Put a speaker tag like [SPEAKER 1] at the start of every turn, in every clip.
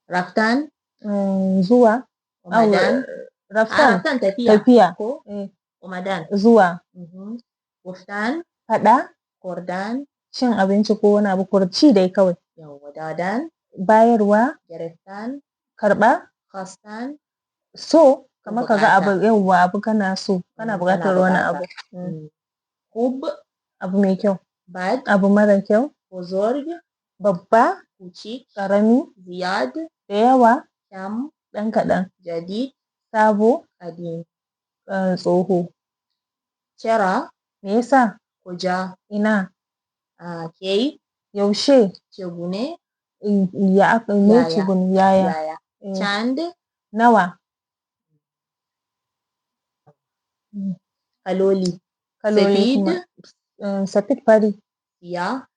[SPEAKER 1] رفتن.
[SPEAKER 2] Zuwa.
[SPEAKER 1] اومدن.
[SPEAKER 2] رفتن.
[SPEAKER 1] رفتن tafiya.
[SPEAKER 2] Tafiya.
[SPEAKER 1] Ko?
[SPEAKER 2] Eh.
[SPEAKER 1] اومدن.
[SPEAKER 2] Zuwa.
[SPEAKER 1] گفتن.
[SPEAKER 2] Faɗa.
[SPEAKER 1] خوردن.
[SPEAKER 2] Cin abinci ko wani abu, ko ci dai kawai.
[SPEAKER 1] Yawwa, دادن.
[SPEAKER 2] Bayarwa.
[SPEAKER 1] گرفتن.
[SPEAKER 2] Karɓa.
[SPEAKER 1] خواستن.
[SPEAKER 2] So, kamar ka ga abu,
[SPEAKER 1] Buƙata.
[SPEAKER 2] Yawwa, abu kana so, kana
[SPEAKER 1] kana
[SPEAKER 2] buƙatar wani
[SPEAKER 1] buƙata.
[SPEAKER 2] abu.
[SPEAKER 1] خوب.
[SPEAKER 2] Abu mai kyau.
[SPEAKER 1] بد.
[SPEAKER 2] Abu mara kyau.
[SPEAKER 1] بزرگ.
[SPEAKER 2] Babba.
[SPEAKER 1] کوچیک.
[SPEAKER 2] Ƙarami.
[SPEAKER 1] زیاد.
[SPEAKER 2] Da yawa.
[SPEAKER 1] کم.
[SPEAKER 2] Ɗan kaɗan.
[SPEAKER 1] جدید.
[SPEAKER 2] Sabo.
[SPEAKER 1] قدیم.
[SPEAKER 2] Tsoho.
[SPEAKER 1] چرا.
[SPEAKER 2] Me yasa?
[SPEAKER 1] کجا.
[SPEAKER 2] Ina?
[SPEAKER 1] کی.
[SPEAKER 2] Yaushe?
[SPEAKER 1] چگونه.
[SPEAKER 2] Ya aka me?
[SPEAKER 1] Yaya.
[SPEAKER 2] چگونه, yaya?
[SPEAKER 1] Yaya.
[SPEAKER 2] Eh.
[SPEAKER 1] چند.
[SPEAKER 2] Nawa?
[SPEAKER 1] Kaloli.
[SPEAKER 2] Kaloli.
[SPEAKER 1] سفید.
[SPEAKER 2] Kuma سفید fari.
[SPEAKER 1] سیاه.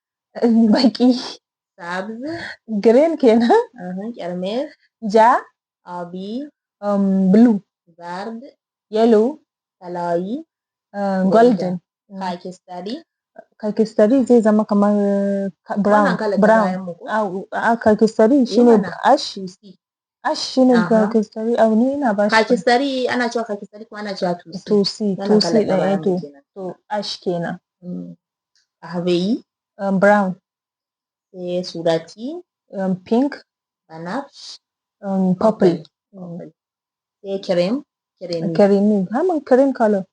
[SPEAKER 2] Baƙi.
[SPEAKER 1] سبز.
[SPEAKER 2] Green kenan.
[SPEAKER 1] قرمز.
[SPEAKER 2] Ja.
[SPEAKER 1] آبی.
[SPEAKER 2] Blue.
[SPEAKER 1] زرد.
[SPEAKER 2] Yellow.
[SPEAKER 1] طلایی.
[SPEAKER 2] Golden.
[SPEAKER 1] خاکستری.
[SPEAKER 2] خاکستری zai zama kamar brown.
[SPEAKER 1] Wannan kalar ta
[SPEAKER 2] Brown.
[SPEAKER 1] bayan mu ko?
[SPEAKER 2] A, خاکستری shine
[SPEAKER 1] Mana.
[SPEAKER 2] Ash.
[SPEAKER 1] طوسی.
[SPEAKER 2] Ash shine
[SPEAKER 1] Aha.
[SPEAKER 2] خاکستری. Au, ni ina ba shi
[SPEAKER 1] خاکستری, ana cewa خاکستری kuma ana cewa طوسی.
[SPEAKER 2] طوسی.
[SPEAKER 1] Wannan
[SPEAKER 2] طوسی
[SPEAKER 1] kalar ta
[SPEAKER 2] ɗin, eh.
[SPEAKER 1] bayan mu
[SPEAKER 2] To
[SPEAKER 1] kenan.
[SPEAKER 2] To ash kenan.
[SPEAKER 1] قهوه‌ای.
[SPEAKER 2] Brown.
[SPEAKER 1] Sai صورتی.
[SPEAKER 2] Pink.
[SPEAKER 1] بنفش.
[SPEAKER 2] Purple.
[SPEAKER 1] Purple. Sai کرم، کرمی.
[SPEAKER 2] کرمی, همون cream color.